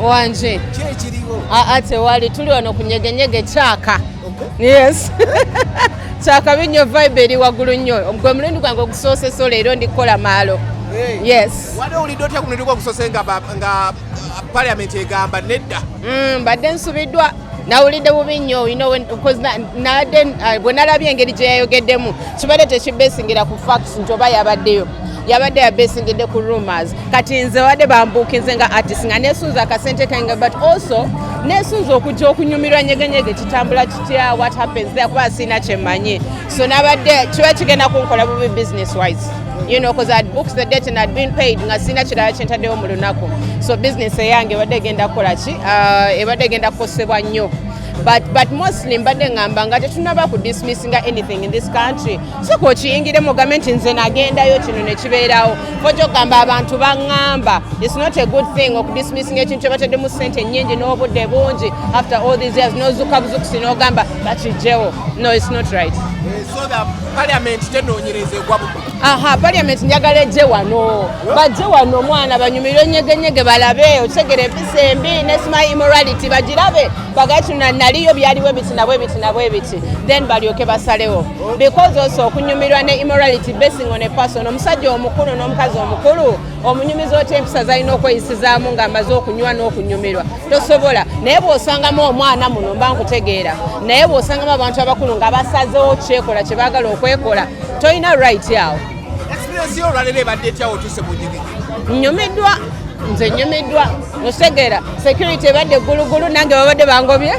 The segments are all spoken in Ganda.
Wanje. Ki ekiriwo? Aa, tewali, tuli wano ku Nyegenyege kyaka. Yes, kyakabi nnyo, vibe eri waggulu nnyo. Gwe mulundi gwange ogusoose, so leero ndi kukola maalo. Yes. Wadde owulidde otya ku mulundi gwo ogusose nga parliament egamba nedda? Mbadde nsubiddwa, nawulidde bubi nnyo, because nadde bwe nalabye engeri gye yayogeddemu, kibadde tekibesingira ku facts nti oba yabaddeyo, yabadde yabesingidde ku rumors. Kati nze wadde bambuukinze nga artist nga nesunza akasente kange, but also nesunza okujja okunyumirwa Nyegenyege kitambula kitya, what happens there, kuba siina kyemmanyi. So nabadde kiba kigenda kunkola bubi business wise, because I'd booked the date and I'd been paid, nga sina kirala kyentaddewo mu lunaku. So business eyange ebadde egenda kukola ki? Ebadde egenda kukosebwa nnyo. But mostly mbadde ngamba nga tetunaba ku dismissinga anything in this country. So okiyingiremu ogambe nti nze nagendayo, kino ne kibeerawo, fojja okugamba abantu baŋŋamba. It's not a good thing okudismissinga ekintu kye bataddemu ssente nnyingi n'obudde bungi after all these years, n'ozuka buzukusi n'ogamba bakijjewo. No, it's not right. So the parliament tenoonyereza egwa bubi? Aha, parliament njagala ejje wano, bajje wano omwana banyumirwe Nyegenyege, balabe okitegera empisa embi nesima immorality bagirabe, bagaye kino naliyo, byaliwo ebiti nabwe ebiti nabwe ebiti, then balyoke basalewo, because also okunyumirwa ne immorality basing on a person, omusajja omukulu n'omukazi omukulu, omunyumiza otya empisa zalina okweyisizaamu ng'amaze okunywa n'okunyumirwa? Tosobola. Naye bw'osangamu omwana muno mba nkutegeera, naye bw'osangamu abantu abakulu nga basazewo kyekola kye baagala okwekola, tolina right awo. Experience yo olwaleero ebadde etya otuuse mu Nyegenyege? Nyumiddwa, nze nyumiddwa, otegeera? Security ebadde gulugulu, nange babadde bangobye.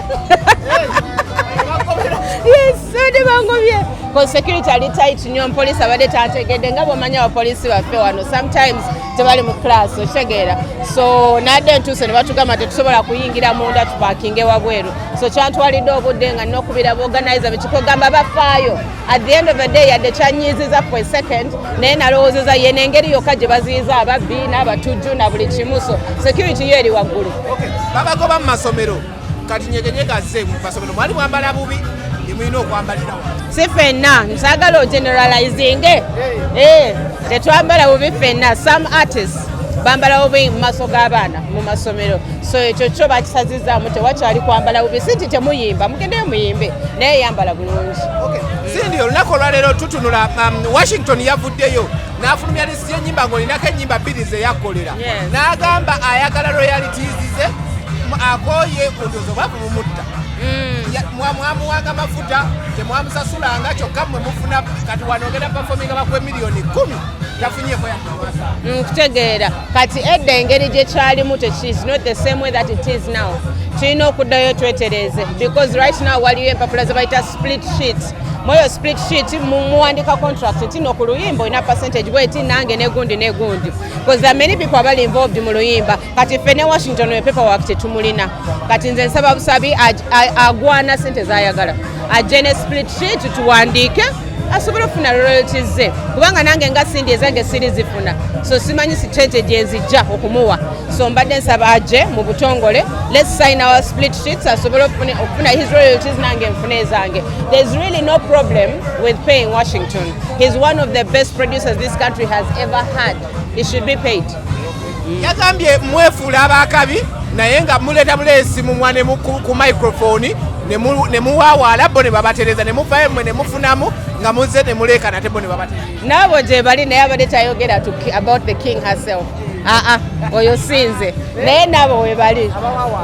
Yes, babadde bangobye. 'Cause security ali tight nnyo, omupoliisi abadde tantegedde, nga bw'omanyi abapoliisi baffe wano sometimes tebali mu class, okitegeera? So nadde ntuuse ne batugamba tetusobola kuyingira munda, tupakinge wabweru. So kyantwalidde obudde nga nina okubira organizer bekikogamba bafaayo. At the end of the day, yadde kyanyiiziza for a second, naye nalowoozeza yeno engeri yokka gye baziyiza ababbi n'abatujju na buli kimu. So security yo eri waggulu. Okay, babagoba mu masomero, kati Nyegenyege azze mu masomero, mwali mwambala bubi, emulina okwambalira wano. Si ffenna, nsaagala ogeneralizinge. Eh, tetwambala bubi ffenna. Some artists bambala bubi mu maaso g'abaana mu masomero, so ekyo kyo bakisazizaamu, tewakyali kwambala bubi. Si nti temuyimba, mugendeyo muyimbe, naye yambala bulungi. Okay. Cindy, olunaku olwaleero tutunula Washington yavuddeyo n'afulumya lisiti y'ennyimba ng'olinako ennyimba bbiri ze yakkolera. N'agamba ayagala royalties ze, akooye ndowooza obwavu bumutta. Mwamuwanga mafuta, temwamusasulanga, kyokka mmwe mufuna. Kati wano ogenda performinga bakuwa 10 million, tafunyeko yadde. Nkutegeera. Kati edda engeri gye kyalimu is not the same way that it is now. Tulina okuddayo twetereeze, because right now waliyo empapula ze bayita split sheet. Mweyo split sheet muwandika contract nti no ku luyimba olina percentage bweti, nange negundi negundi, because there are many people abali involved mu luyimba. Kati ffe ne Washington we paperwork tetumulina. Kati nze nsaba busabi, agwana sente zayagala, ajje ne split sheet tuwandiike, asobole okufuna royalties ze, kubanga nange nga Cindy ezange siri zifuna, so simanyi sente gyenzijja okumuwa. So mbadde nsaba ajje mu butongole, let's sign our split sheets, asobole okufuna his royalties, nange nfune ezange. There's really no problem with paying Washington. He's one of the best producers this country has ever had. He should be paid. Yagambye mwefuula abakabi, naye nga muleeta buleesi mumwa ne ku microphone ne muwaawaala, bo ne babatereza, ne muvayo mmwe ne mufunamu nga muzze ne muleekana, ate bo ne babatereza. Naabo gye bali, naye abadde tayogera about the king herself. Aa, oyo sinze, naye naabo we bali.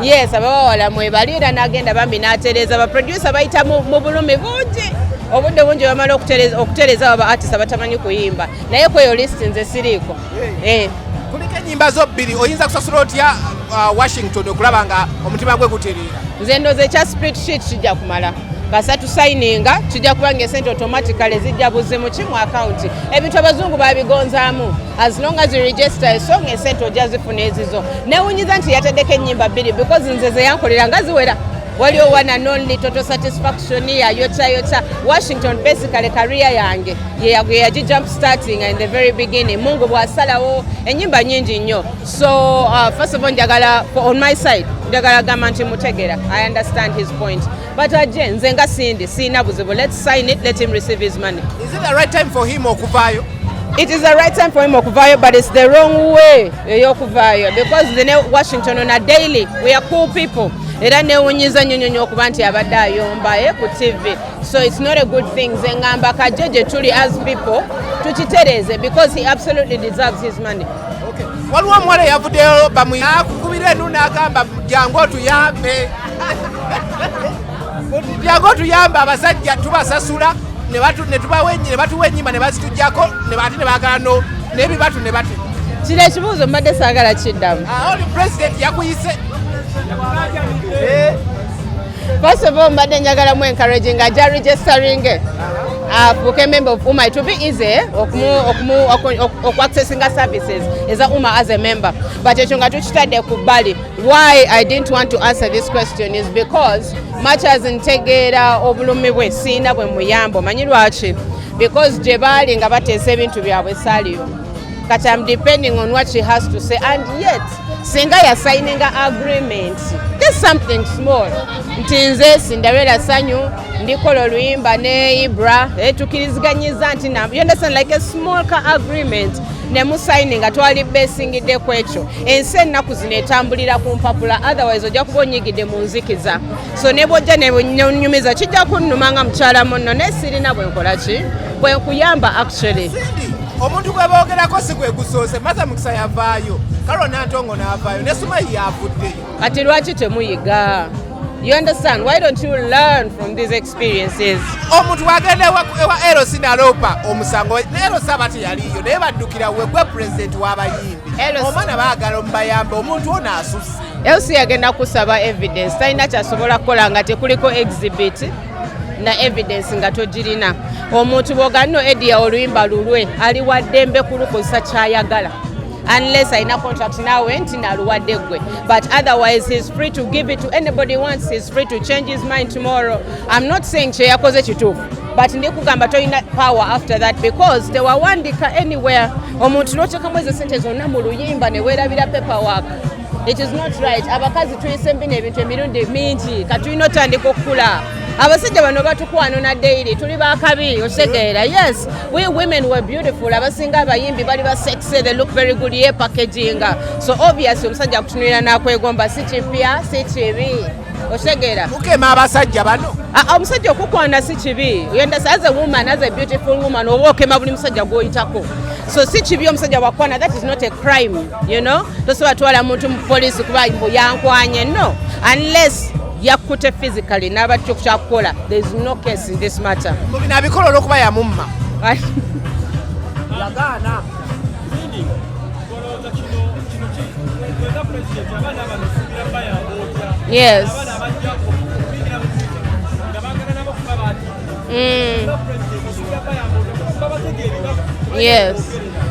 Yes, abawawala mwebali, era n'agenda bambi n'atereeza. Baproducer bayita mu bulumi bungi, obudde bungi bamala okutereeza abo ba artist abatamanyi kuyimba, naye kweyo list nze siriiko. Eh. Kuliko ennyimba zo bbiri, oyinza kusasula otya Washington okulaba nga omutima gwe gutereera? Nze ndowooza ekya split sheet kijja kumala kasa tusayininga, kijja kuba nga esente automatically zijja buzimu ki mu account. Ebintu abazungu babigonzaamu, as long as you register a song, esente ojja zifuna ezizo. Newunyiza nti yateddeko ennyimba bbiri, because nze zeyankolera nga ziwera. Waliwo One and Only, Total Satisfaction, ya Yota Yota. Washington basically career yange ye yagi jump starting in the very beginning. Mungu bw'asalawo, ennyimba nyingi nnyo. So first of all, njagala on my side njagala gamba nti mutegera, I understand his point, but ajje, nze nga Cindy siina buzibu. Let's sign it, let him receive his money. Is it the right time for him okuvaayo? It is the right time for him okuvaayo, but it's the wrong way ey'okuvaayo, because the ne Washington on a daily, we are cool people. Era newunyiza nnyo nnyo nnyo okuba nti abadde ayomba ku TV, so it's not a good thing. Nze ngamba kajje gye tuli as people tukitereeze, because he absolutely deserves his money. Waliwo omuwala eyavuddeyo bamukubira enu n'agamba, "Jangu otuyambe, jangu otuyambe, abasajja tubasasula ne batuwa ennyimba ne bazitujjako ate ne baagala n'ebibatu ne batu." Kino ekibuuzo mbadde saagala kiddamu. Ah, oli president yakuyise. First of all, mbadde njagala mu encouraging ajja registering afuuke member of UMA. It will be easy okuaccessinga services eza UMA as a member. But ekyo nga tukitadde ku bbali, why I didn't want to answer this question is because much as ntegeera obulumi bwe, siina bwe muyamba. Omanyi lwaki? Because gye baali nga bateesa ebintu byabwe saaliyo. Kati I'm depending on what she has to say, and yet singa yasigninga agreement, just something small, nti nze Cinderella Sanyu ndikola oluyimba ne Ibra, tukiriziganyiza nti you understand, like a small ka agreement ne musigninga, twali besingidde ku ekyo. Ensi ennaku zino etambulira ku mpapula, otherwise ojja kuba onyigidde mu nzikiza. So ne bwojja nenyumiza kijja kunnuma nga mukyala munno, naye sirina bwe nkola ki bwe nkuyamba actually. Cindy, omuntu gwe boogerako si gwe gusoose. Martha Mukisa yavaayo, Carol Nantongo n'avaayo, ne Sumayi yavuddeyo. Kati lwaki temuyiga? You understand? Why don't you learn from these experiences? Omuntu bwagenda ewa Erosi naloopa omusango, ne Erosi aba teyaliyo, naye baddukira we gwe pulezidenti w'abayimbi. Omwana baagala omubayambe, omuntu ono asusse. LC yagenda kusaba evidence, talina kyasobola kukola nga tekuliko exhibit na evidence nga togirina. Omuntu bw'oga nno Edia oluyimba lulwe, ali wa ddembe kulukozesa kyayagala, unless alina contract naawe nti naluwadde gwe, but otherwise he's free to give it to anybody he wants. He's free to change his mind tomorrow. I'm not saying kyeyakoze kituufu, but ndi kugamba tolina power after that, because tewawandika anywhere. Omuntu n'oteekamu ezo sente zonna mu luyimba ne weerabira paperwork, it is not right. Abakazi tuyise bino ebintu emirundi mingi, katulina otandika okukula. Abasajja bano batukwanona daily, tuli bakabi, okitegeera? Yes, we women were beautiful. Abasinga abayimbi bali ba sexy, they look very good, ye packaginga, so obviously omusajja akutunulira n'akwegomba, si kipya, si kibi, okitegeera? Mukema abasajja bano. Ah, omusajja okukwana si kibi. You understand? As a woman, as a beautiful woman, oba okema buli musajja gw'oyitako, so si kibi omusajja wakwana. That is not a crime. Tosobola twala muntu mu poliisi kuba mbu yankwanye, no, unless yakkute physically n'abatyo kyakukola. There is no case in this matter. Mu bino abikola olw'okuba yamumma, yagaana. Cindy, olowooza kino kino pulezidenti abaana bano osuubira bayamba otya? Yes. Abaana abajja okuyingira mu music nga baagala nabo kuba bati, nga pulezidenti osuubira bayamba otya babategeerera? Yes,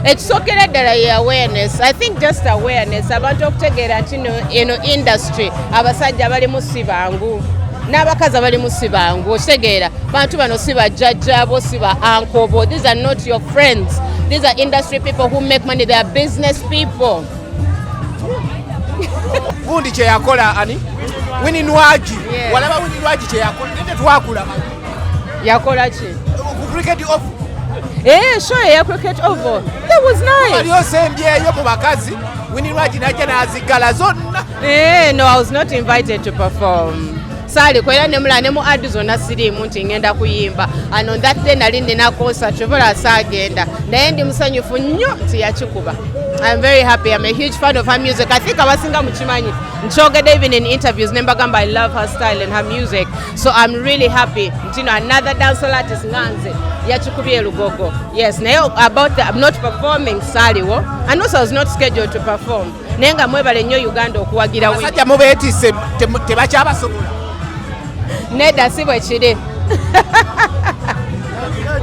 ekisookera ddala ye awareness. I think just awareness, abantu okutegeera nti no eno industry abasajja balimu si bangu n'abakazi abalimu si bangu, okitegeera? Bantu bano si bajjajjaabo, si ba uncle bo. These are not your friends. These are industry people who make money. They are business people. Gundi kyeyakola ani, Winnie Nwagi. Yeah. Walaba Winnie Nwagi kyeyakola, naye tetwakulaba. Yakola ki? Ku Cricket Oval. Eh, show eya Cricket Oval, that was nice. Wali osembyeyo mu bakazi, Winnie Nwagi najja n'aziggala zonna. Eh, no, I was not invited to perform. Saaliko era nemula ne mu ad zonna siriimu nti ngenda kuyimba. And on that day nali nina concert, obola saagenda. Naye ndi musanyufu nnyo nti yakikuba. I'm very happy. I'm a huge fan of her music. I think abasinga mukimanyi. Nkyogedde even in interviews ne mbagamba I love her style and her music. So I'm really happy nti no another dancehall artist nga nze yakikubye Lugogo. Yes, naye about the, I'm not performing, saaliwo. And also I was not scheduled to perform. Naye nga mwebale nnyo Uganda okuwagira Winnie. Abasajja mubeetisse, tebakyabasobola. Nedda, si bwe kiri.